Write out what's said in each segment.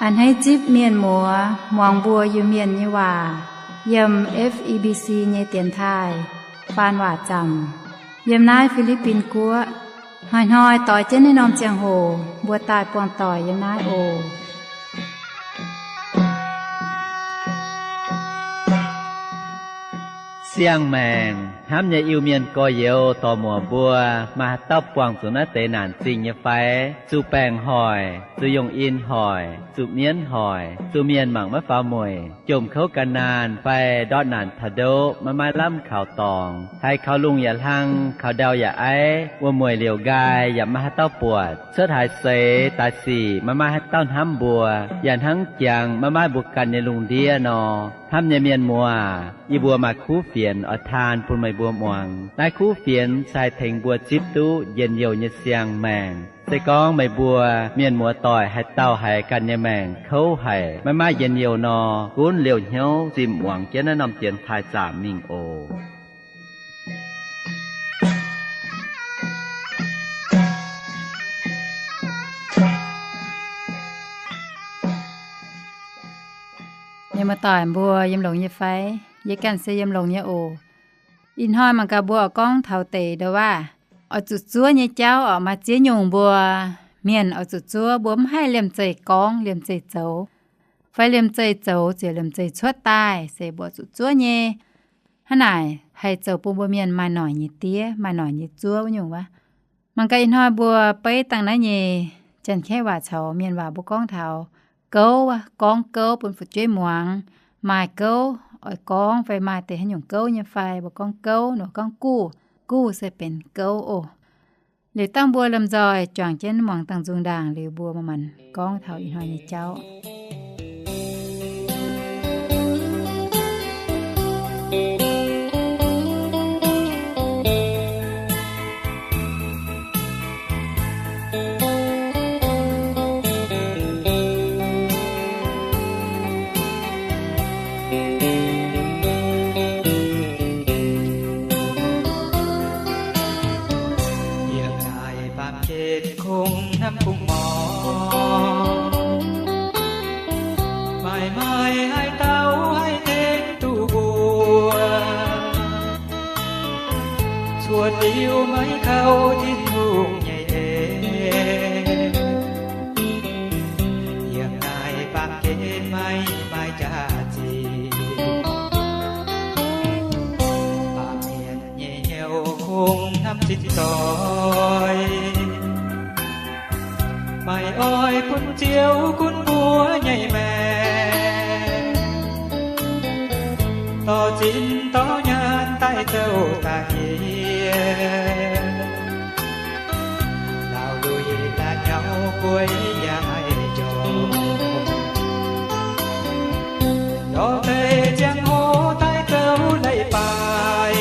A'hneiv zipv mienh muoz muangx mbuo Iu-Mienh nyei waac yiem F E B C nyei dienx taaih faan waac zaamc yiem naaiv Fi^li^bin Guoqv. Hnoi-hnoi doix jienv naaiv norm ziangh hoc mbuo daaih buangh doic yiem naaiv oc. Siang-maengc hnamv nyei Iu-Mienh gorx-youz dorc-muoc mbuo, maaih haaix dauh buangh zuqc naaiv deix naanc zingh nyei fai? Zuqc baengc hoic, zuqc yongh in hoic, zuqc mienv hoic, zuqc mienh mangc maiv faaux mueic, jomc kouv gan naanh fai ndortv naanc taux ndoqv maiv maaih lamh kaux dorngx, haiz kaux lungh yaac hlang, kaux ndau yaac aiv, wuom-mueic liouc nqaai yaac maiv maaih haaix dauh buatc, cuotv haaix seix daaih sic maiv maaih haaix dauh hnamv mbuo, yaac hnangv jangx maiv maaih mbuo ganh nyei lungh ndiev nor. Hnamv nyei mienh muoz, yie mbuo maaih kuv fienx oix taan bun meih mbuo muangx. Naaiv kuv fienx se haih tengx mbuo zipv duqv njien-youh nyei siang-maengc. Se gorngv meih mbuo mienh muoz doic haaix dauh haiz ganh nyei maengc kouv haic, maiv maaih njien-youh nor, gunv liouh hnyouv zimh muangx jienv naaiv norm dienx taaih zaamc mingh oc. Mienh muoz doic mbuo yiem longx nyei fai? Yie ganh se yiem longx nyei oc. Ih hnoi mangc gaax mbuo oix gorngv taux deix ndo waac, oix zuqc zuov nyei jauv orqc. Maaih ziex nyungc mbuo mienh oix zuqc zuov, mbuo mv haih liemh zeih gorngv, liemh zeih zoux, fai liemh zeih zoux ziouc liemh zeih cuotv daaih, se mbuo zuqc zuov nyei. Hnangv naaic haih zoux bun mbuo mienh maaih noic nyei diev, maaih noic nyei zuov wuov nyungc wuov. Mangc gaax ih hnoi mbuo beiv dangh naaiv nyei Janx-Kaeqv waac caux Mienh waac mbuo gorngv taux gouv, gorngv gouv bun fu'jueiv muangx. Maaih gouv oix gorngv fai maaih deix haaix nyungc gouv nyei fai? Mbuo gorngv gouv nor gorngv guv, guv se benx gouv oc. Liuz dangh mbuo lomh nzoih juangc jienv muangx dangh nzung ndaangc liuz mbuo manc-manc gorngv taux ih hnoi nyei jauv. Yiem naaiv baamh gen kungx hnamv kungx mor, maaih maaih haaix dauh haih tengx duqv mbuo, cuotv liuz maiv kaux Tin-Hungh nyei en. Yiem naaiv baamh gen maiv maaih jaax-zinh, baamh mienh nyei hnyouv kungx hnamv zinh doic, maaih oix bun Ziouv gunv mbuo nyei maengc, dorh zinh dorh nyaanh daaih zouv daaih yie, laauh lui laaix nyauv bueix yaac maiv njormh, lorz deix ziangh hoc daaih zouv leiz-baaix,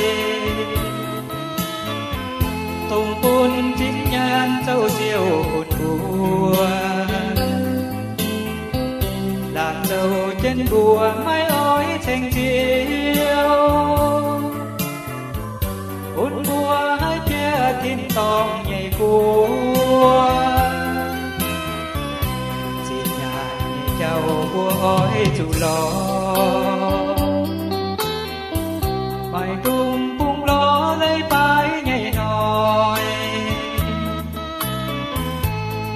dongh bun zinh nyaanh zouv Ziouv bun mbuo. Laanh zouv jienv mbuo maiv oix ceng Ziouv, bun mbuo haih bieqc tin-dorngh nyei guoqv. Zinh nyaanh nyei jauv mbuo oix zuqc lorz, maiv dungx bungx lorz leiz-baaix nyei hnoi.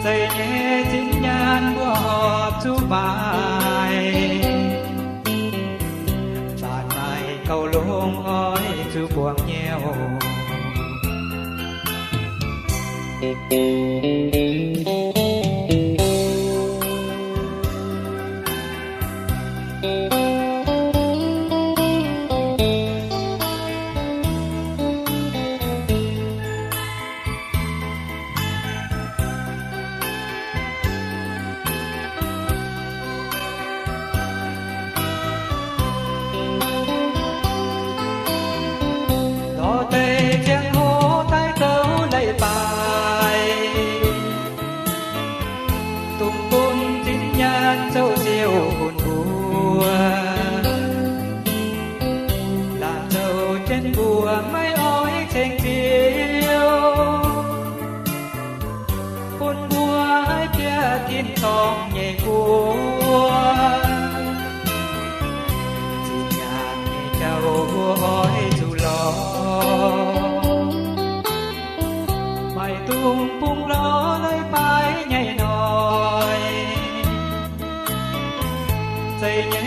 Zeiz nyei zinh nyaanh mbuo horpc zuqc maaic, faanv maaih gauh longx oix zuqc buangh nyei oc. Lorz deix ziangh hoc daaih zouv leiz-baaix, dongh bun zinh nyaanh zouv Ziouv bun mbuo.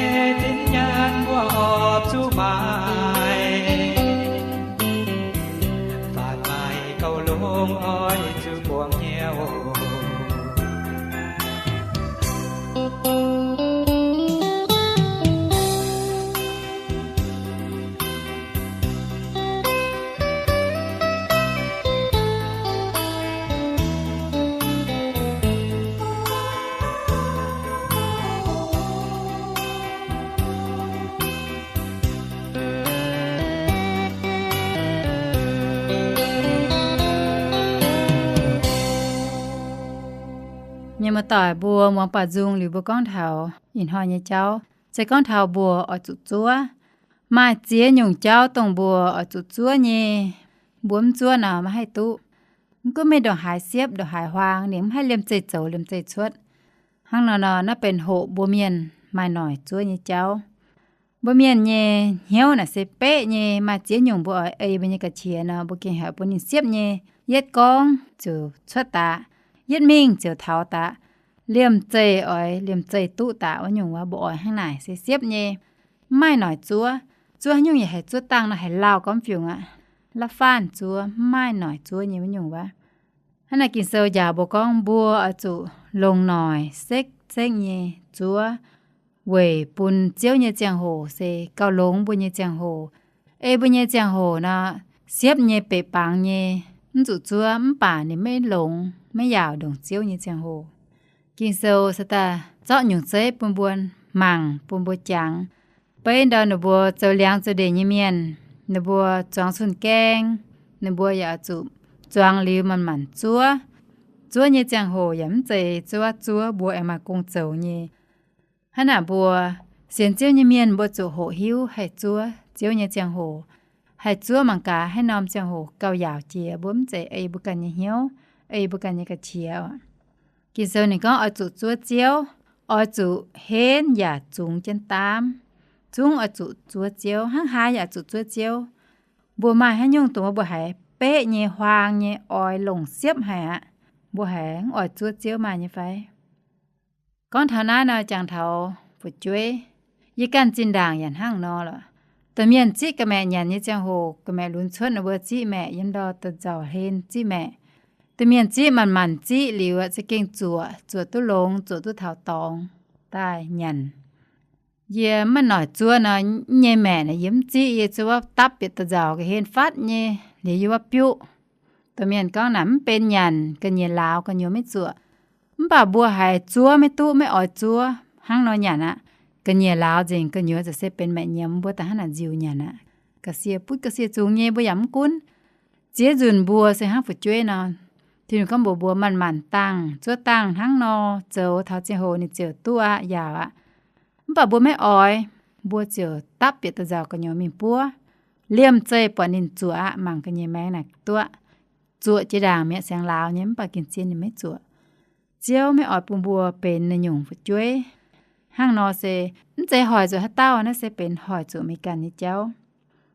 Zinv nyaanh mbuo oix zuqc maaih, faatv maaih gauh longx oix zuqc buangh hnyouv. Mienh muoz-doic mbuo muangx baaux nzung liuz mbuo gorngv taux ih hnoi nyei jauv, se gorngv taux mbuo oix zuqc zuov. Maaih ziex nyungc jauv dongh mbuo oix zuqc zuov nyei. Mbuo mv zuov nor maiv haih duqv. Mv gunv mingh ndongc haaix siepv, ndongc haaix huaang, ninh mv haih liemh zeih zoux liemh zeih cuotv. Hnangv nor nor, naaiv benx hoqc mbuo mienh maaih noic zuov nyei jauv. Mbuo mienh nyei hnyouv naaic se beqv nyei. Maaih ziex nyungc mbuo oix ei mbuo nyei ga'qiex nor, mbuo gengh haiz bun ninh siepv nyei. Yietv gorngv ziouc cuotv daaih, yietv mingh ziouc taux daaih. Liemh zeih oix liemh zeih duqv daaih wuov nyungc wuov, mbuo oix hnangv naaic se siepv nyei. Mv maaih noic zuov. Zuov haaix nyungc yaac haiz zuov dangh nor haiz lauh gormx fiungc aqv. La'faanh zuov, mv maaih noic zuov nyei wuov nyungc wuov. Hnangv naaic Ging-Sou njaaux mbuo gorngv mbuo oix zuqc longc noic sekv-sekv nyei zuov, weic bun Ziouv nyei ziangh hoc se gauh longx mbuo nyei ziangh hoc. Ei mbuo nyei ziangh hoc nor, siepv nyei, beic bangc nyei, mv zuqc zuov mv baac ninh maiv longx, maiv yaauc ndongc Ziouv nyei ziangh hoc. Ging-Sou se daaih zorqv nyungc zeiv bun mbuo mangc, bun mbuo jangx. Beiv ndau ninh mbuo zoux liangx zoux ndeic nyei mienh, ninh mbuo zuangx cun-gaeng, ninh mbuo yaac oix zuqc zuangx liuz manc-manc zuov. Zuov nyei ziangh hoc yaac mv zeiz zuov zuov mbuo aengx maaih gong zoux nyei. Hnangv naaic mbuo sienx Ziouv nyei mienh mbuo zuqc hoqc hiuv haih zuov Ziouv nyei ziangh hoc, haih zuov mangc gaax haaix norm ziangh hoc gauh yaauc jiex, mbuo mv zeiz ei mbuo ganh nyei hnyouv, ei mbuo ganh nyei ga'qiex oc. Ging-Sou ninh gorngv oix zuqc zuov Ziouv, oix zuqc henv yaac zungx jienv daamv. Zungv oix zuqc zuov Ziouv, hnangv haaix yaac zuqc zuov Ziouv. Mbuo maaih haaix nyungc dongh mbuo haiz beqv nyei, huaang nyei, oix longc siepv haic aqv, mbuo haiz mv oix zuov Ziouv maaih nyei fai? Gorngv taux naaiv nor, jangx taux fu'jueiv, yie ganh zinh ndaangc yaac hnangv nor lorqc. Domh mienh ziqv ga'maeqc nyanc nyei ziangh hoc, ga'maeqc lunx cuotv ninh mbuo ziqv maeqc, yiem ndau da'nzauc hlen ziqv maeqc. Domh mienh ziqv manc-manc ziqv liuz za'gengh zuoqc, zuoqc duqv longx, zuoqc duqv taux dorngx daaih nyanc. Yie mv maaih noic zuov nor, nyei maeqc naaic yie mv ziqv, yie zuov wuov dapv bieqc da'nzauc ga'hlen fatv nyei, liuz yie wuov biuv. Domh mienh gorngv naaic mv benx nyanc, ga'nyiec lauz gu'nyuoz maiv zuoqc. Mv baac mbuo haiz zuov maiv duqv, maiv oix zuov, hnangv nor nyanc aqv. Ga'nyiec lauz nzengc gu'nyuoz ziouc se benx maeqc nyiemz, mbuo daaih hnangv naaic nziux nyanc aqv. Ga'sie butv ga'sie zungx nyei, mbuo yaac mv gunv. Ziex nzunc mbuo se hnangv fu'jueiv nor, Tin-Hungh gorngv mbuox mbuo manc-manc dangh, zuov dangh hnangv nor zoux, taux ziangh hoc ninh ziouc duqv aqv, yaauc aqv. Mv baac mbuo maiv oix, mbuo ziouc dapv bieqc da'nzauc gu'nyuoz mingh buov. Liemh zeih buatc ninh zuoqc aqv, mangc ga'nyiec maengx naaic duqv aqv. Zuoqc jiex ndaangc mi'aqv, siangx lauz nyei, mv baac gengh zien ninh maiv zuoqc. Ziouv maiv oix bun mbuo benx naaiv nyungc fu'jueiv. Hnangv nor se mv zeiz hoic zuqc haaix dauh, naaiv se benx hoic zuqc meih ganh nyei jauv.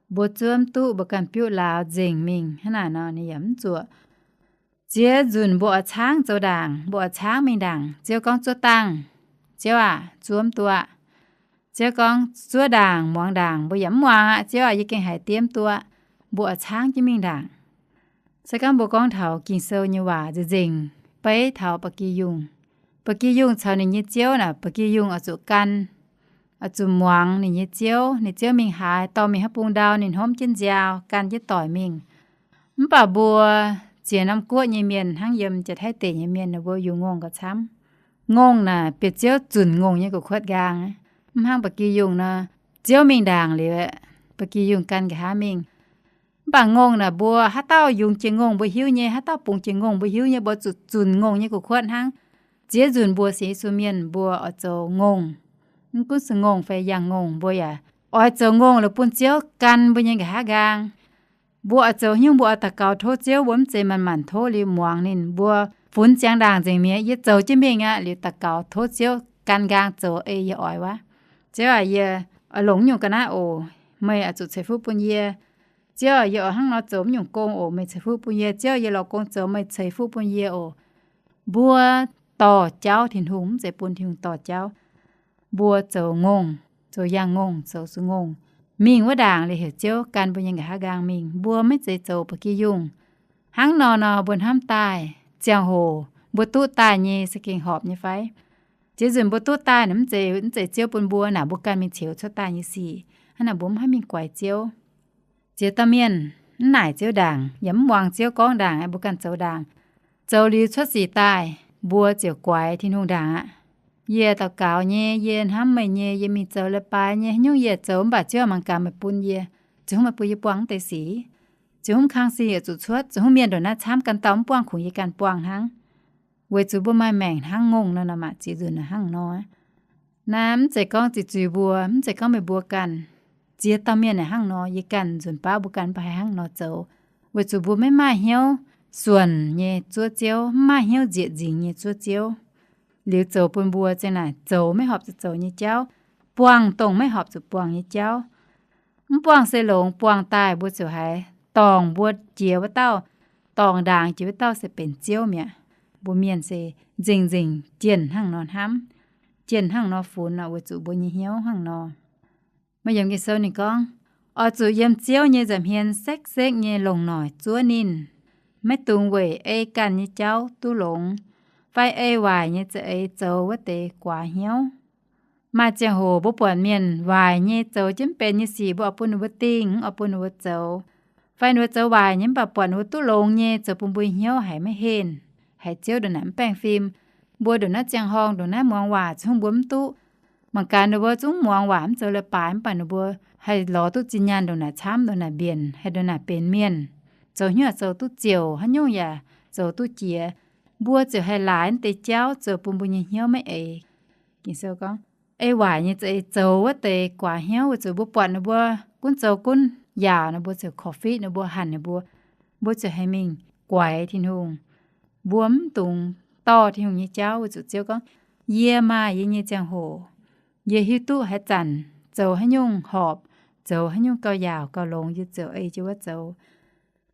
Mbuo zuov mv duqv, mbuo ganh biuv lauz nzengc mingh hnangv naaic nor, ninh yaac mv zuoqc. Ziex nzunc mbuo oix caangv zoux ndaangc, mbuo oix caangv mingh ndaangc, Ziouv gorngv zuov dangh, Ziouv aac, zuov mv duqv aqv. Ziouv gorngv zuov ndaangc, muangx ndaangc, mbuo yaac mv muangx aqv, Ziouv aac, yie gengh haiz diev mv duqv aqv. Mbuo oix caangv jienv mingh ndaangc. Se gorngv mbuo gorngv taux Ging-Sou nyei waac nzengc-nzengc, beiv taux ba'gi yungh. Ba'gi yungh caux ninh nyei ziouv naaic, ba'gi yungh oix zuqc gan, oix zuqc muangx ninh nyei ziouv. Ninh ziouv mingh haaix, dorh mingh haaix bung ndau, ninh hnomv jienv nziaaux, gan jienv doic mingh. Mv baac mbuo ziex norm guoqv nyei mienh hnangv yiem Janx-Taiv deic nyei mienh, ninh mbuo yungz ngongh gauh camv. Ngongh naaic bieqc ziouv zunc ngongh nyei gu'kuotv nqaang. Mv hnangv ba'gi yungh nor, ziouv mingh ndaangc liuz, ba'gi yungh gan nqa'haav mingh. Mv baac ngongh naaic mbuo haaix dauh yungz jiex ngongh mbuo hiuv nyei, haaix dauh bungx jiex ngongh mbuo hiuv nyei, mbuo zuqc zunc ngongh nyei gu'kuotv hnangv. Ziex nzunc mbuo sienx Yesu mienh mbuo oix zoux ngongh. Mv gunv se ngongh fai yangh ngongh, mbuo yaac oix zoux ngongh lorqc bun ziouv gan mbuo nyei nqa'haav nqaang. Mbuo oix zoux nyungc, mbuo oix daux gaux tov ziouv, mbuo mv zeiz manc-manc tov liuz muangx ninh. Mbuo funx ziangx ndaangc nzengc mi'aqv, yie zoux jienv mingh aqv liuz daux gaux tov ziouv gan nqaang zoux ei yie oix wuov. Ziouv aac, yie oix longc nyungc ga'naaiv oc, meih oix zuqc ceix fuqv bun yie. Ziouv aac, yie oix hnangv nor zoux mv nyungc gong oc, meih ceix fuqv bun yie. Ziouv aac, yie lorz gong zoux, meih ceix fuqv bun yie oc. Mbuo dorh jauv Tin-Hungh, mv zeiz bun Tin-Hungh dorh jauv. Mbuo zoux ngongh. zoux yangh ngongh, zoux zuqc ngongh, mingh wuov ndaangc liuz heuc Ziouv gan mbuo nyei nqa'haav nqaang mingh. Mbuo maiv zeiz zoux ba'gi yungh. Hnangv nor nor mbuo hnamv daaih, ziangh hoc mbuo duqv daaih nyei se gengh horpc nyei fai? Ziex nzunc mbuo duqv daaih naaic mv zeiz, mv zeiz Ziouv bun mbuo, naaic mbuo ganh mingh ceux cuotv daaih nyei sic. Hnangv naaic mbuo mv haih mingh guaix Ziouv. Ziex dauh mienh, mv naaic Ziouv ndaangc, yaac mv muangx Ziouv gorngv ndaangc, mbuo ganh zoux ndaangc. Zoux liuz cuotv sic daaih, mbuo ziouc guaix Tin-Hungh ndaangc aqv. Yie daux gaux nyei, yie hnamv meih nyei, yie mingh zoux leiz-baaix nyei, haaix nyungc yie zoux mv baac Ziouv mangc gaax meih bun yie, ziouc hnangv meih bun yie buangh mv deix sic, ziouc hnangv kang sic yaac zuqc cuotv, ziouc hnangv mienh ndongc naaiv camv ganh dauh mv buangh kungx yie ganh buangh hnangv. Weic zuqc mbuo maaih maengc hnangv ngongh nor, naaic maaih ziex nzunc naaic hnangv nor. Naaiv mv zeiz gorngv ziqc zuiz mbuo, mv zeiz gorngv meih mbuo ganh. Ziex dauh mienh naaic hnangv nor, yie ganh nzunc baav mbuo ganh mv baac haih hnangv nor zoux, weic zuqc mbuo maiv maaih hnyouv suonc nyei zuov Ziouv, mv maaih hnyouv nzieqc nzingx nyei zuov Ziouv. Liuz zoux bun mbuo za'gengh naaic zoux maiv horpc zuqc zoux nyei jauv, buangh dongh maiv horpc zuqc buangh nyei jauv. Mv buangh se longx, buangh daaih mbuo ziouc haiz dorngc mbuo jiex wuov dauh, dorngc ndaangc jiex wuov dauh se benx Ziouv mi'aqv. Mbuo mienh se nzengc-nzengc jienh hnangv nor hnamv, jienh hnangv nor funx nor, weic zuqc mbuo nyei hnyouv hnangv nor. Maaih yiemc Ging-Sou ninh gorngv, oix zuqc yiem Ziouv nyei nza'hmien sekv-sekv nyei longc noic zuov ninh, maiv dungx weic ei ganh nyei jauv duqv longx, fai ei waaic nyei za'eix zoux wuov deix guaax hnyouv. Maaih ziangh hoc mbuo buatc mienh waaic nyei zoux jienv benx nyei sic, mbuo oix bun ninh mbuo dingh, mv oix bun ninh mbuo zoux, fai ninh mbuo zoux waaic nyei mv baac buatc ninh mbuo duqv longx nyei, zoux bun mbuo hnyouv haiz maiv henh, haiz Ziouv ndongc naaic mv baengh fim. Mbuo ndongc naaiv ziangh horngh ndongc naaiv muangx waac zungv mbuo mv duqv. Mangc gaax ninh mbuo zungv muangx waac mv zoux leiz-baaix mv baac ninh mbuo haih lorz duqv zinh nyaanh ndongc naaic camv, ndongc naaic mbienc, haih ndongc naaic benx mienh, zoux hnyouv zoux duqv ziouc, haaix nyungc yaac zoux duqv jiex. Mbuo ziouc haih laaix naaiv deix jauv zoux bun mbuo nyei hnyouv maiv eix. Ging-Sou gorngv, ei waaic nyei za'eix zoux wuov deix guaax hnyouv, weic zuqc mbuo buatc ninh mbuo gunv zoux gunv yaauc, ninh mbuo ziouc korv-fiqv ninh mbuo, hanc ninh mbuo, mbuo ziouc haih mingh guaix Tin-Hungh. Mbuo mv dungx dorh Tin-Hungh nyei jauv, weic zuqc Ziouv gorngv, yie maaih yie nyei ziangh hoc. Yie hiuv duqv haaix zanc zoux haaix nyungc horpc, zoux haaix nyungc gauh yaauc gauh longx, yie ziouc ei jienv wuov zoux.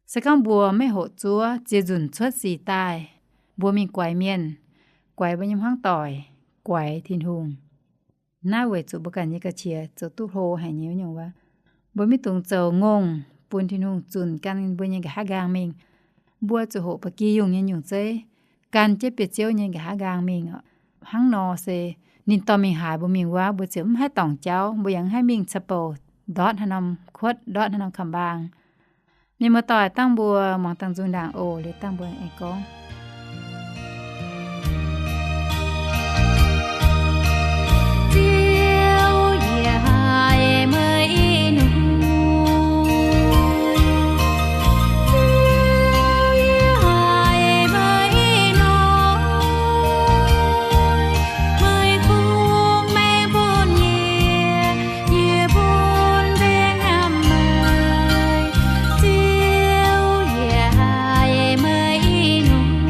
Se gorngv mbuo maiv hoqc zuov, ziex nzunc cuotv sic daaih, mbuo mingh guaix mienh, guaix mbuo nyei hmuangv doic, guaix Tin-Hungh, naaiv weic zuqc mbuo ganh nyei ga'qiex zoux duqv hlo haic nyei nyungc wuov. Mbuo maiv dungx zoux ngongh bun Tin-Hungh zunc gan mbuo nyei nqa'haav nqaang mingh. Mbuo zuqc hoqc ba'gi yungh nyei nyungc zeiv, gan jienv bieqc Ziouv nyei nqa'haav nqaang mingh. Hnangv nor se ninh dorh mingh haaix mbuo mingh wuov, mbuo ziouc mv haih dorngc jauv, mbuo yaac mv haih mingh ca'bouc ndortv haaix norm kuotv, ndortv haaix norm ka'mbaang. Mienh muoz-doic, dangh mbuo muangx dangh nzung ndaangc oc. Liuz dangh mbuo aengx gorngv, Ziouv, yie haiz meih i nor, Ziouv, yie haiz meih i nor, meih bun maengc bun yie, yie bun mbaengx hnamv meih. Ziouv, yie haiz meih i nor,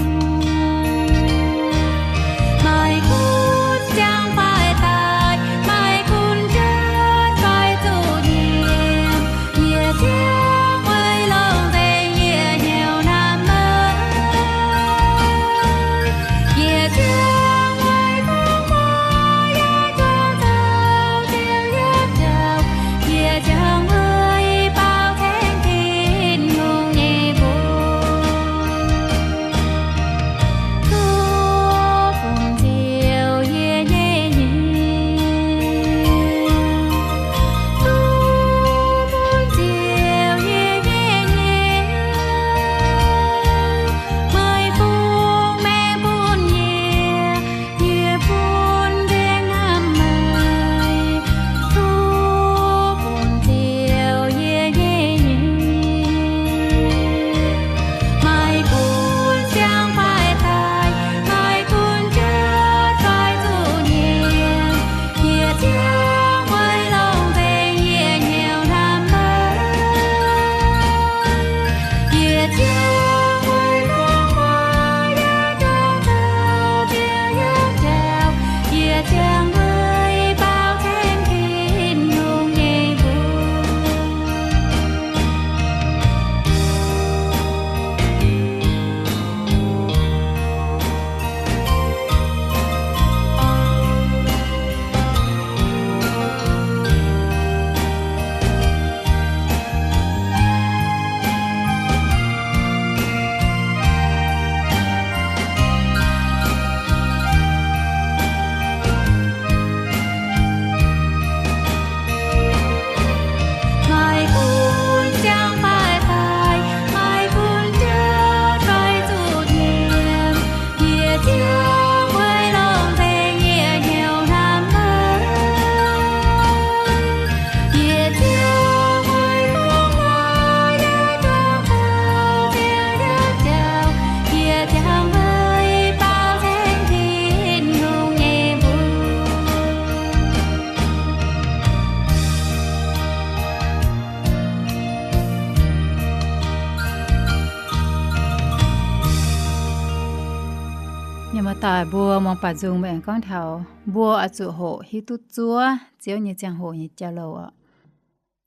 Daaih mbuo muangx baaux nzung mbuo aengx gorngv taux mbuo oix zuqc hoqc hiuv duqv zuov Ziouv nyei ziangh hoc nyei jauv-louc oc.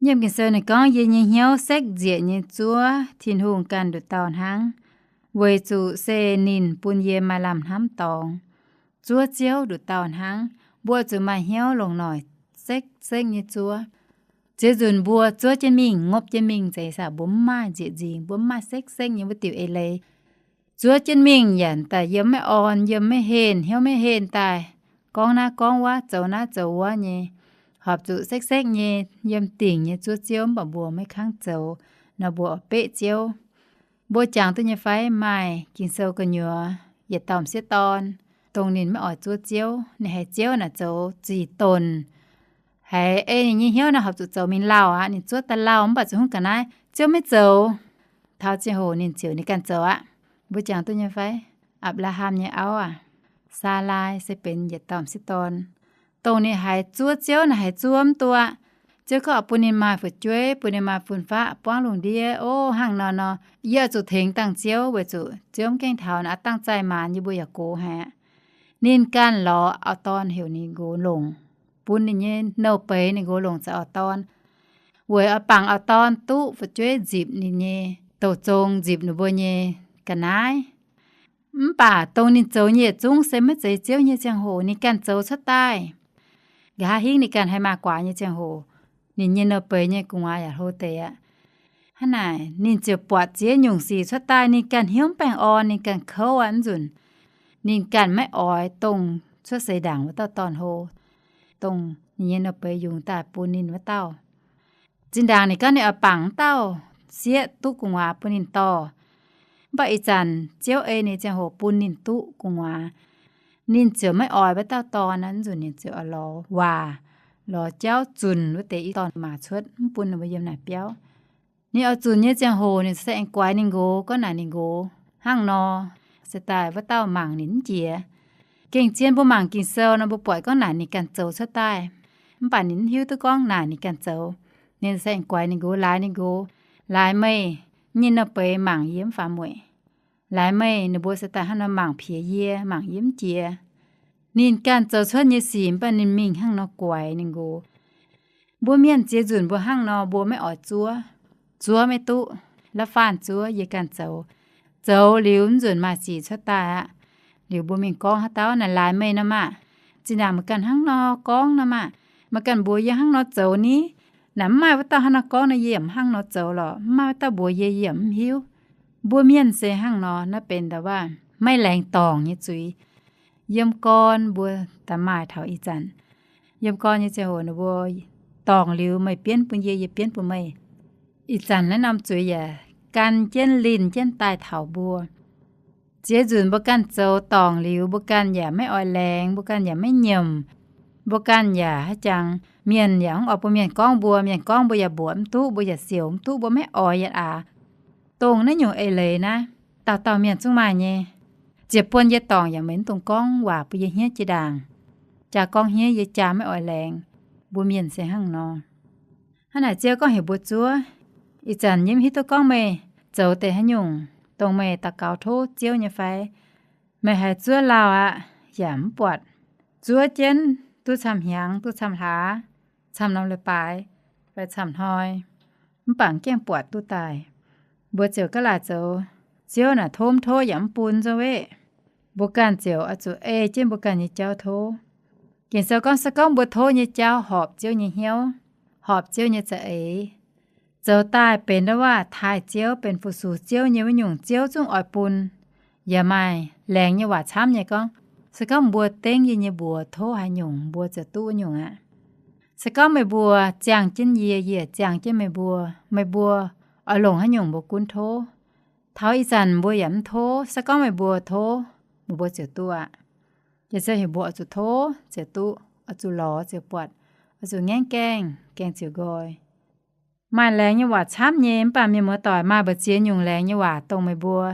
Yiem Ging-Sou ninh gorngv, yie nyei hnyouv sekv nzieqc nyei zuov Tin-Hungh ganh nduqc dauh hnangv, weic zuqc se ninh bun yie maaih lamh hnamv dorngx. Zuov Ziouv nduqc dauh hnangv. Mbuo zuqc maaih hnyouv longc noic sekv sekv nyei zuov. Ziex nzunc mbuo zuov jienv mingh, ngopv jienv mingh zeiz saah, mbuo mv maaih nzieqc nzingx, mbuo mv maaih sekv sekv nyei wuov diuc eix leiz. Zuov jienv mingh yaac daaih yiem maiv orn, yiem maiv henh, hnyouv maiv henh daaih, gorngv naaiv gorngv wuov, zoux naaiv zoux wuov nyei, horpc zuqc sekv sekv nyei yiem dingc nyei zuov Ziouv, mv baac mbuo maiv kangv zoux nor, mbuo oix beqv Ziouv. Mbuo jangx duqv nyei fai? Maaih Ging-Sou gu'nyuoz yietc dauh m'sieqv dorn, dongh ninh maiv oix zuov Ziouv, ninh haiz Ziouv naaic zoux zih donc, haiz ei ninh nyei hnyouv naaic horpc zuqc zoux mingh lauh aqv. Ninh zuov daaih lauh mv baac zoux hungv ga'naaiv Ziouv maiv zoux. Taux ziangh hoc ninh ziouc ninh ganh zoux aqv. Mbuo jangx duqv nyei fai? Apc^laa^ham nyei auv aac, Saalaai se benx yietc dauh m'sieqv dorn, dongh ninh haiz zuov Ziouv naaic haiz zuov mv duqv aqv. Ziouv gorngv oix bun ninh maaih fu'jueiv, bun ninh maaih fun-faqv, buangv lungh ndiev, o, hnangv nor nor, yie oix zuqc tengx dangh Ziouv, weic zuqc Ziouv mv gaengh taux naaic, dangh zaih maanz yie mbuo yaac gox haic aqv. Ninh ganh lorz auv-dorn heuc ninh nqox longc, bun ninh nyei nouh beiz ninh nqox longc zoux auv-dorn, weic oix bangc auv-dorn duqv fu'jueiv nzipc ninh nyei douh zong, nzipc ninh mbuo nyei ga'naaiv. Mv baac dongh ninh zoux nyei yietc zungv se maiv zeiz Ziouv nyei ziangh hoc ninh ganh zoux cuotv daaih. Nqa'haav hingv ninh ganh haih maaih guaax nyei ziangh hoc, ninh nyei nouh beiz nyei gu'nguaaz yaac hlo deix aqv. Hnangv naaic, ninh ziouc buatc ziex nyungc sic cuotv daaih, ninh ganh hnyouv mv baengh orn, ninh ganh kouv aqv. Mv nzunc ninh ganh maiv oix dongh cuotv seix ndaangc wuov dauh dorn-hlo, dongh ninh nyei nouh beiz yungz daaih bun ninh wuov dauh. Zinh ndaangc ninh gorngv ninh oix bangc wuov dauh sieqv duqv gu'nguaaz bun ninh dorh. Mv baac ih zanc Ziouv ei ninh ziangh hoc bun ninh duqv gu'nguaaz, ninh ziouc maiv oix wuov dauh dorn aqv. Mv nzunc ninh ziouc oix lorz waac, lorz jauv zunc wuov deix i dorn maac cuotv, mv bun ninh mbuo yiem naaic biauv. Ninh oix zunc nyei ziangh hoc ninh se aengx guaix ninh nqox, gorngv naaic ninh nqox hnangv nor, se daaih wuov dauh mangc ninh mv jiex. Gengh zien mbuo mangc Ging-Sou nor, mbuo buatc gorngv naaic ninh ganh zoux cuotv daaih, mv baac ninh mv hiuv duqv gorngv naaic ninh ganh zoux. Ninh se aengx guaix ninh nqox, laaix ninh nqox, Laaix meih nyei nouh beiz mangc yie mv faaux mueic. Laaix meih ninh mbuo se daaih hnangv nor mangc piex yie, mangc yie mv jiex. Ninh ganh zoux cuotv nyei sic, mv baac ninh mingh hnangv nor guaix ninh nqox. Mbuo mienh ziex nzunc mbuo hnangv nor, mbuo maiv oix zuov, zuov maiv duqv, la'faanh zuov yie ganh zoux. Zoux liuz mv nzunc maaih sic cuotv daaih aqv. Liuz mbuo mingh gorngv haaix dauh naaic, Laaix meih nor maah! Zinh ndaangc meih ganh hnangv nor gorngv nor maah! Meih ganh mbuox yie hnangv nor zoux ni. Naaic mv maaih wuov dauh hnangv nor gorngv nor, yie yaac mv hnangv nor zoux lorqc. Mv maaih wuov dauh mbuox yie, yie yaac mv hiuv. Mbuo mienh se hnangv nor, naaiv benx ndau waac maiv laengz dorngc nyei zuiz. Yiem gorn mbuo da'maaih taux ih zanc, yiem gorn nyei ziangh hoc ninh mbuo dorngc liuz, meih bienv bun yie, yie bienv bun meih. Ih zanc naaiv norm zuiz yaac gan jienv linh jienv daaih taux mbuo. Ziex nzunc mbuo ganh zoux dorngc liuz, mbuo ganh yaac maiv oix laengz, mbuo ganh yaac maiv nyiemc, mbuo ganh yaac haaix jangx, mienh yaac mv oix bun mienh gorngv mbuo, mienh gorngv mbuo yaac mbuoqc mv duqv, mbuo yaac siouc mv duqv, mbuo maiv oix yietc aax. Dongh naaiv nyungc eix leiz naaiv, dauh dauh mienh zungv maaih nyei. Ziec buonc yie dorngc yaac meih mv dungx gorngv waac bun yie hniev jiex ndaangc. Jaa gorngv hniev, yie jaa maiv oix laengz. Mbuo mienh se hnangv nor. Hnangv naaic Ziouv gorngv heuc mbuo zuov. Ih zanc yie mv hiuv duqv gorngv meih zoux deix haaix nyungc, dongh meih daux gaux tov Ziouv nyei fai? Meih haiz zuov lauh aqv yaac mv buatc. Zuov jienv duqv camv hnyangx, duqv camv hlaax, camv norm leiz-baaix fai camv hnoi, mv baac mv gaengh buatc duqv daaih. Mbuo ziouc gaav laaic zoux, Ziouv naaic tov mv tov yaac mv bun nzov weqv. Mbuo ganh ziouc oix zuqc ei jienv mbuo ganh nyei jauv tov. Ging-Sou gorngv, se gorngv mbuo tov nyei jauv horpc Ziouv nyei hnyouv, horpc Ziouv nyei za'eix, zoux daaih benx ndau waac taaih Ziouv, benx fu-sux Ziouv nyei wuov nyungc, Ziouv zungv oix bun. Yaac maaih laengz nyei waac camv nyei gorngv, se gorngv mbuo dengv yie nyei mbuox tov haaix nyungc, mbuo ziouc duqv wuov nyungc aqv. Se gorngv meih mbuo ziangh jienv yie, yie ziangh jienv meih mbuo, meih mbuo oix longc haaix nyungc mbuo gunv tov. Taux ih zanc mbuo yaac mv tov, se gorngv meih mbuo tov, meih mbuo ziouc duqv aqv. Yaac se heuc mbuo oix zuqc tov ziouc duqv, oix zuqc lorz ziouc buatc, oix zuqc ngaengv gaengh, gaengh ziouc nqoi. Maaih laengz nyei waac camv nyei, mv baac mienh muoz-doic, maaih mbu'ziex nyungc laengz nyei waac dongh meih mbuo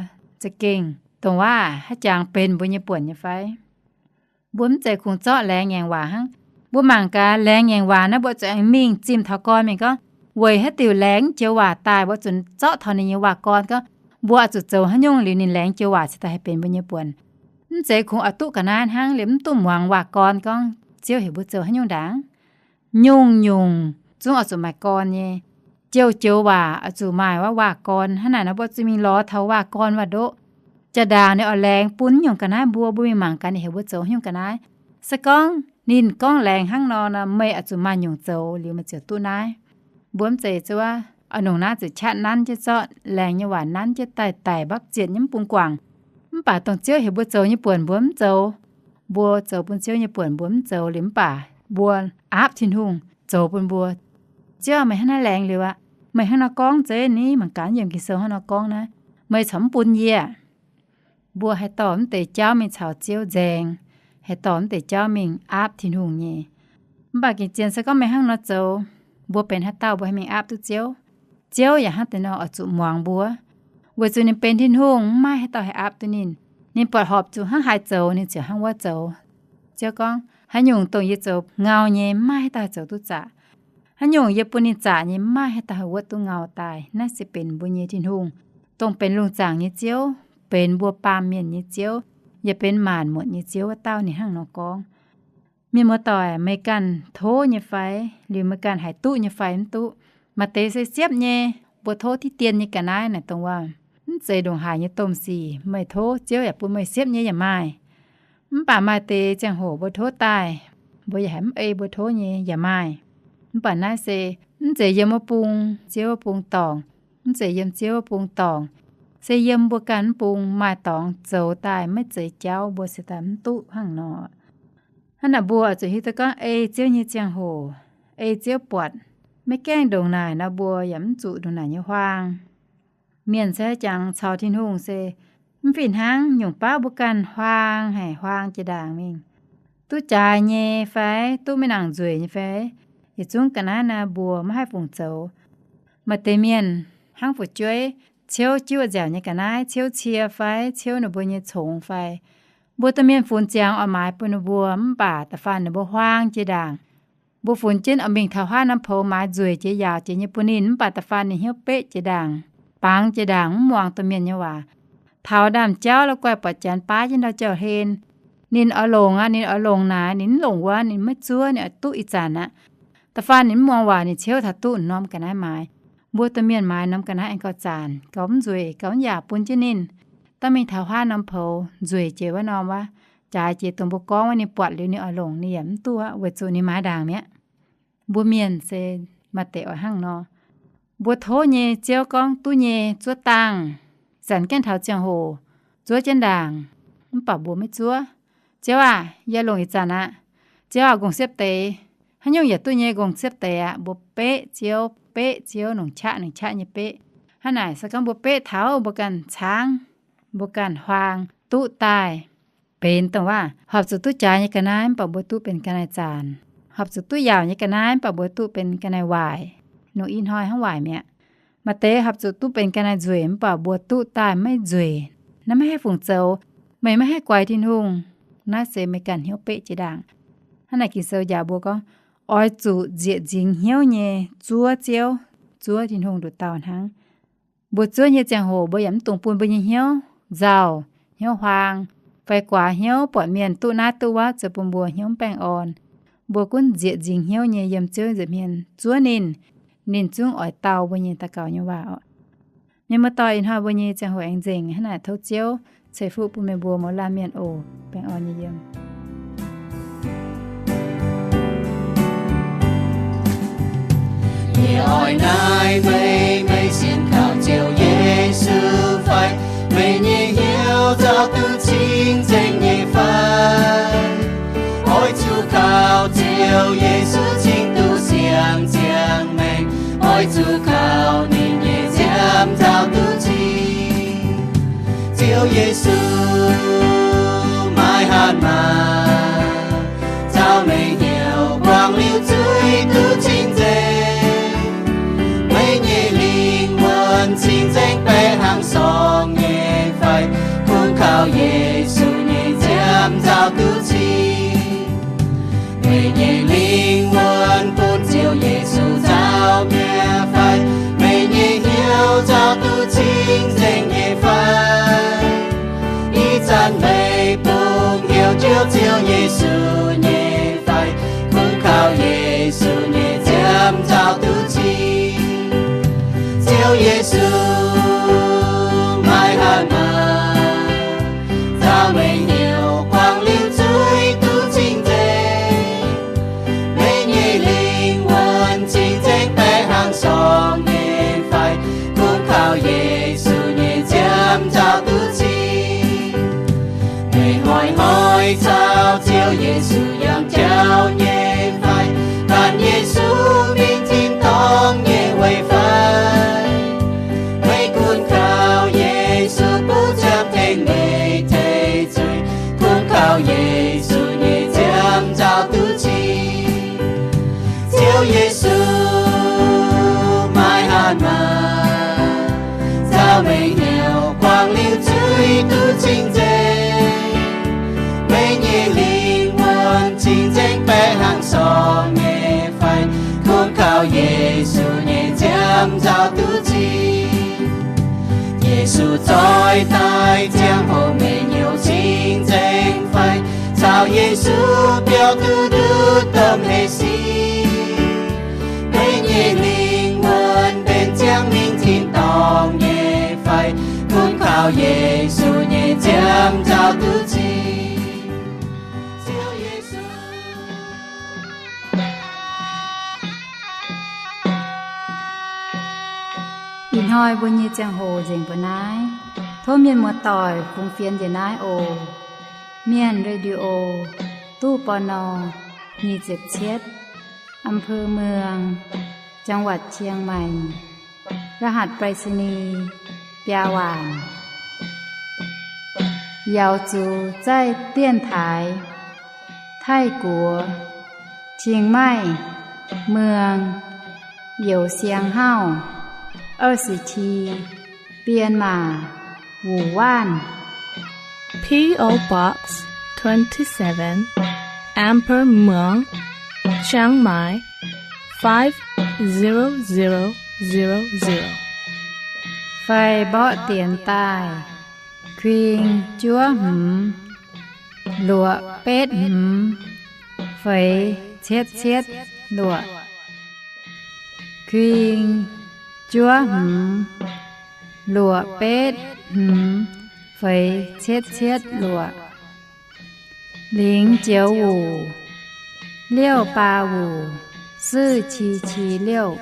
za'gengh dongh waac haaix jangx benx mbuo nyei buonc nyei fai? Mbuo mv zeiz kungx zorqv laengz ngaengc waac hnangv. Mbuo mangc gaax, laengz ngaengc waac naaiv mbuo zuqc aengx mingh zimh taux gorn mingh gorngv, weic haaix diuc laengz joux waac daaih, mbuo zuqc zorqv taux ninh nyei waac-gorn gorngv, mbuo oix zuqc zoux haaix nyungc liuz ninh laengz joux waac cingx daaih haih benx mbuo nyei buonc. Mv zeiz kungx oix duqv ga'naaiv hnangv liuz mv duqv muangx waac-gorn gorngv Ziouv heuc mbuo zoux haaix nyungc ndaangc. Nyungc-nyungc zungv oix zuqc maaih gorn nyei. Joux-joux waac oix zuqc maaih waac-gorn. Hnangv naaic nor mbuo zuqc mingh lorz taux waac-gorn waac-ndoqv. Jaa-ndaangc ninh oix laengz bun nyungc ga'naaiv mbuo, mbuo mingh mangc gaax ninh heuc mbuo zoux haaix nyungc ga'naaiv. Se gorngv ninh gorngv laengz hnangv nor nor, meih oix zuqc maaih nyungc zoux liuz meih ziouc duqv naaiv. Mbuo mv zeiz zuov oix nongc naaiv ziouc qaqv nanv jienv zorqv laengz nyei waac nanv jienv daaih daic mbapv zietc nyei mv bung guangc. Mv baac dongh Ziouv heuc mbuo zoux nyei buonc mbuo mv zoux. Mbuo zoux bun Ziouv nyei buonc mbuo mv zoux liuz mv baac mbuo aapv Tin-Hungh zoux bun mbuo. Ziouv, meih hnangv naaiv laengz liuz aqv. Meih hnangv nor gorngv zeiv ni, mangc gaax yiem Ging-Sou hnangv nor gorngv naaiv. Meih corc mv bun yie. Mbuo haih dorh mv deix jauv mingh caux Ziouv nzaeng, haih dorh mv deix jauv mingh aapv Tin-Hungh nyei. Mv baac gengh zien se gorngv meih hnangv nor zoux, mbuo benx haaix dauh mbuo haih mingh aapv duqv Ziouv? Ziouv yaac hnangv deix nor oix zuqc muangx mbuo, weic zuqc ninh benx Tin-Hungh, mv maaih haaix dauh haih aapv duqv ninh. Ninh buatc horpc zuqc hnangv haaix zoux, ninh ziouc hnangv wuov zoux. Ziouv gorngv, haaix nyungc dongh yie zoux ngau nyei, mv maaih haaix dauh haih zoux duqv zaqc. Haaix nyungc yie bun ninh zaqc nyei, mv maaih haaix dauh haih wuov duqv ngau daaih. Naaiv se benx mbuo nyei Tin-Hungh, dongh benx lungh zaangc nyei Ziouv, benx mbuo baamh mienh nyei Ziouv, yaac benx maanc muotc nyei Ziouv wuov dauh. Ninh hnangv nor gorngv. Mienh muoz-doic, meih ganh tov nyei fai? Liuz meih ganh haiz duqv nyei fai mv duqv? Maaih deix se siepv nyei, mbuo tov diqv dien nyei ga'naaiv naaic dongh waac, mv zeiz ndongc haaix nyei domh sic. Meih tov Ziouv yaac bun meih siepv nyei yaac maaih. Mv baac maaih deix ziangh hoc mbuo tov daaih, mbuo yaac haiz mv ei mbuo tov nyei yaac maaih. Mv baac naaiv se mv zeiz yiem wuov bung, Ziouv wuov bung dorngc, mv zeiz yiem Ziouv wuov bung dorngc, se yiem mbuo ganh mv bung maaih dorngx zoux daaih maiv zeiz jauv, mbuo se daaih mv duqv hnangv nor. Hnangv naaic mbuo oix zuqc hiuv duqv gorngv ei Ziouv nyei ziangh hoc, ei Ziouv buatc, maiv gaengh ndongc naaic nor mbuo yaac mv zuqc ndongc naaic nyei huaang. Mienh se jangx caux Tin-Hungh se mv fih hnangv. Nyungc baav mbuo ganh huaang haic, huaang jiex ndaangc mingh, duqv jaaix nyei fai duqv maiv nangc nzueic nyei fai, yietc zungv ga'naaiv naaiv mbuo maiv haih fungc zoux. Maaih deix mienh hnangv fu'jueiv ciouv jiuv nziaauc nyei ga'naaiv, ciouv cie fai ciouv ninh mbuo nyei congx fai, mbuo domh mienh funx ziangx oix maaiz bun ninh mbuo, mv baac da'faanh ninh mbuo huaang jiex ndaangc. Mbuo funx jienv oix mingh taux huaav norm poux maaiz nzueic jiex yaauc jiex nyei bun ninh, mv baac da'faanh ninh hnyouv beqv jiex ndaangc, bangx jiex ndaangc, mv muangx domh mienh nyei waac. Taux ndaamv-jauv la'guaih buatc janx baav jienv ndau jauv-hlen. Ninh oix longc aqv, ninh oix longc naaic, ninh mv longc wuov, ninh maiv zuov, ninh oix duqv ih zanc aqv. Da'faanh ninh mv muangx waac, ninh ciouv taux duqv norm ga'naaiv maaiz. Mbuo domh mienh maaiz norm ga'naaiv aengx gauh zanc, gauh mv nzueic, gauh mv yaac bun jienv ninh. Daaih mingh taux huaav norm poux nzueic jiex wuov norm wuov, jaaix jiex dongh mbuo gorngv wuov, ninh buatc liuz ninh oix longc, ninh yaac mv duqv, weic zuqc ninh maaiz ndaangc mi'aqv. Mbuo mienh se maaih deix oix hnangv nor. Mbuo tov nyei, Ziouv gorngv duqv nyei, zuov dangh, zanc gaengh taux ziangh hoc zuov jienv ndaangc, mv baac mbuo maiv zuov. Ziouv aah, yie longc ih zanc aqv. Ziouv aah, nqongh siepv deix. Haaix nyungc yaac duqv nyei, nqongh siepv deix aqv. Mbuo beqv Ziouv, beqv Ziouv, nongc qaqv nongc qaqv nyei beqv. Hnangv naaic se gorngv mbuo beqv taux mbuo ganh caangv, mbuo ganh huaang duqv daaih. Benx dongh waac horpc zuqc duqv jaaix nyei ga'naaiv, mv baac mbuo duqv benx ga'naaiv zaanc. Horpc zuqc duqv yaauc nyei ga'naaiv, mv baac mbuo duqv benx ga'naaiv waaic. Nongc i hnoi hnangv waaic mi'aqv. Maaih deix horpc zuqc duqv benx ga'naaiv nzueic, mv baac mbuo duqv daaih maiv nzueic. Naaiv maiv haih fungc zoux. Meih maiv haih guaix Tin-Hungh. Naaiv se meih ganh hnyouv beqv jiex ndaangc. Hnangv naaic Ging-Sou njaaux mbuo gorngv, oix zuqc nzieqc nzingx hnyouv nyei zuov Ziouv, zuov Tin-Hungh nduqc dauh hnangv. Mbuo zuov nyei ziangh hoc mbuo yaac mv dungx bun mbuo nyei hnyouv nzauh, hnyouv huaang, fai guaax hnyouv buatc mienh duqv naaiv duqv wuov zoux bun mbuo hnyouv mv baengh orn. Mbuo gunv nzieqc nzingx hnyouv nyei yiem Ziouv nza'hmien zuov ninh, ninh zungv oix dau mbuo nyei daux gaux nyei waac oc. Mienh muoz-doic, ih hnoi mbuo nyei ziangh hoc aengx nzengc. Hnangv naaic tov Ziouv ceix fuqv bun meih mbuo mouz laanh mienh oc. Baengh orn nyei yiem. Yie oix naaiv meih, meih sienx kaux Ziouv Yesu fai? Meih nyei hnyouv nzauh duqv cing-nzengc nyei fai? Oix zuqc kaux Ziouv Yesu cing duqv siang-ziangh maengc. Oix zuqc kaux ninh nyei nziaamv nzauh duqv cing. Ziouv Yesu, maaih hatc maaz nzauh meih hnyouv buangh liuz zuiz duqv cing-nzengc. Meih nyei lingh wuonh cing-nzengc baeqc hnangv sorng nyei fai? Kungx kaux Yesu nyei nziaamv nzauh duqv cing. Meih nyei lingh wuonh bun Ziouv Yesu nzauh mi'aqv fai? Meih nyei hnyouv nzauh duqv cing-nzengc nyei fai? Ih zanc meih bun Yesu yangh jauv nyei fai? Laanh Yesu mingh tin-dorngh nyei weic fai? Meih gunv kaux Yesu bun ziangh tengx meih tei zuiz. Gunv kaux Yesu nyei ziangh nzauh duqv cing. Ziouv Yesu, maaih hatc maaz caux meih hnyouv guangc liuz zuiz duqv cing-nzengc. Meih nyei lingh wuonh cing-nzengc baeqc hnangv sorng nyei fai? Gunv kaux Yesu nyei ziangh nzauh duqv cing. Yesu zoih daaih ziangh hoc meih hnyouv cing-nzengc fai? Caux Yesu biaux duqv nduqc domh hleix sic. Meih nyei lingh wuonh benx ziangh mingh tin-dorngh nyei fai? Gunv kaux Yesu nyei ziangh nzauh duqv cing. Ih hnoi mbuo nyei ziangh hoc nzengc mbuo naaiv. Tov mienh muoz-doic fungx fienx njiec naaiv oc. Mienh Radio, ตู้ ปณ. nyic ziepc cietv, อำเภอเมือง จังหวัดเชียงใหม่ รหัสไปรษณีย์ biaa waanc. Yaux zuqc zaih 电台 Taiv-Guoqv, Chiang Mai, Muang, Youz Siang Hauv, 二十七, Bienh Maac, Wuonh Waanh. P O Box twenty-seven, อำเภอเมือง Chiang Mai, five zero zero zero zero. Fai mborqv dienx daaih, kuing juov hmz, luoqc betv hmz, feix cietv cietv luoqc. Kuing juov hmz, luoqc betv hmz, feix cietv cietv luoqc. 零九五, 六八五, 四七七六.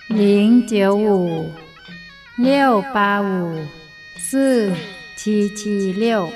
零九五, 六八五, 四七七六.